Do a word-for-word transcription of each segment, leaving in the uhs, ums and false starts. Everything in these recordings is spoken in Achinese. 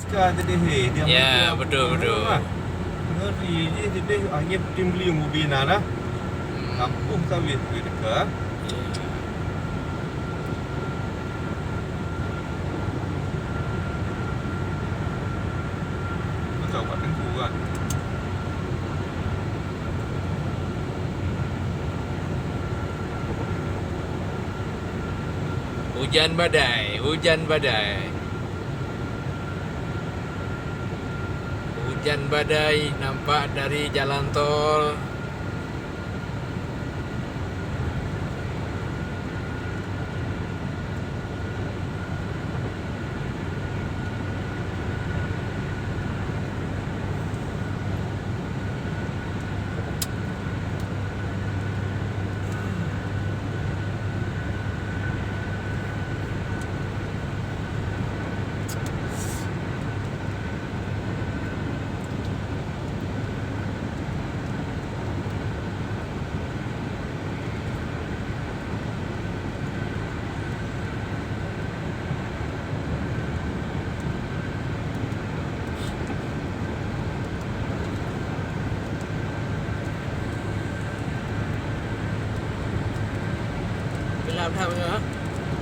Ka teudehe, dia Ya, macam betul, betul. Ngeri je teudehe, angin puting beliung ubi na dah. Hmm. Kampuh sawit ke dekat. Macam buat tengku kan. Hujan badai, hujan badai. Hujan badai nampak dari jalan tol. Gelap that, Bang.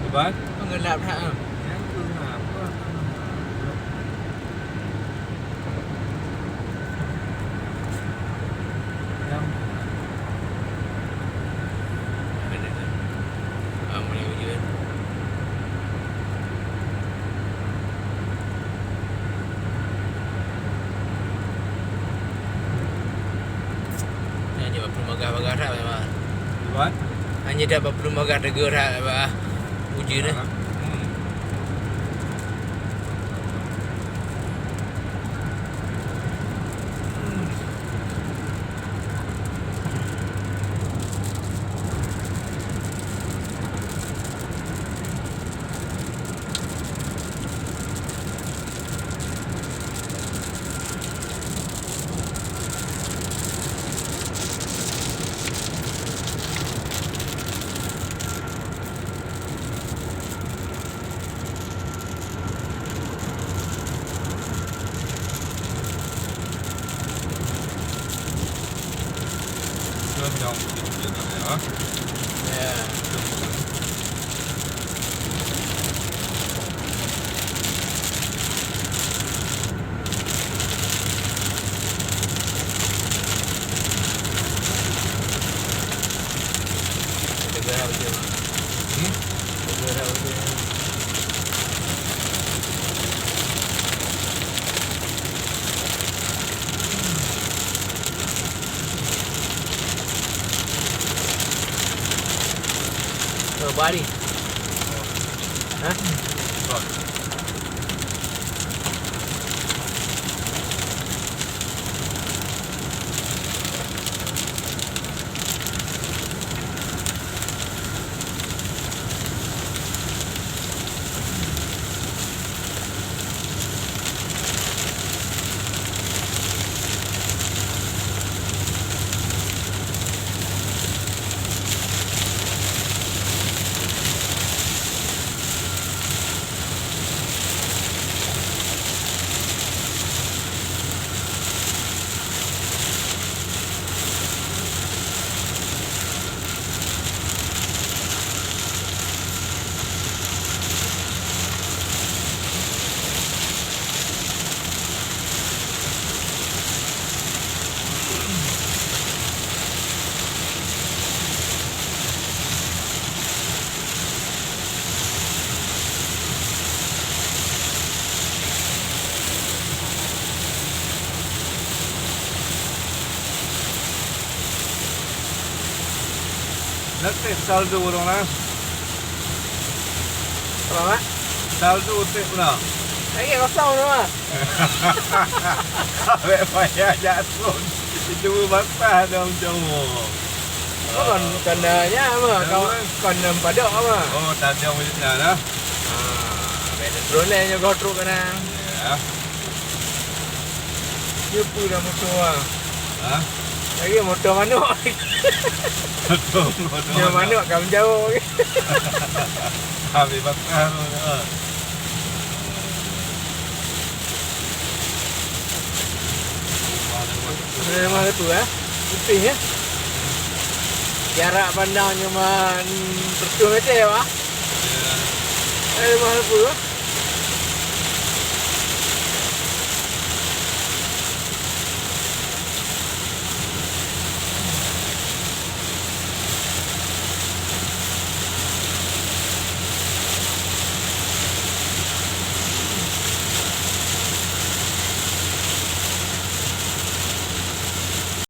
Kiban? Gelap that, ah. Yang tu, ha, apa? Hanya bak peuleumbagah bagah that, Bang. Kiban? Hanya dak bak peuleumbagah teugeh that, Bang. Ujeuen, eh. Hmm. Bari. Ha? Nak cek saldo orang lah. Apa, Mak? Saldo cek pula. Lagi kosong tu, Mak. Awek payah jak sun. Itu basah dalam jauh. Oh, kon, kon na nyan, Mak. Kon, kon na padok, Mak. Oh, tajam macam nyan lah. Ah, beda drone nyoe kau truk kena. Ya. Dia pun dah motor, ah. Ha? Lagi motor manok. Motor, motor Dia manok. Manok kat menjauh. Habis bakar tu, ha. Memang tu eh. Putih eh. Jarak pandang cuma seratus meter ya, Pak? Eh, memang tu eh.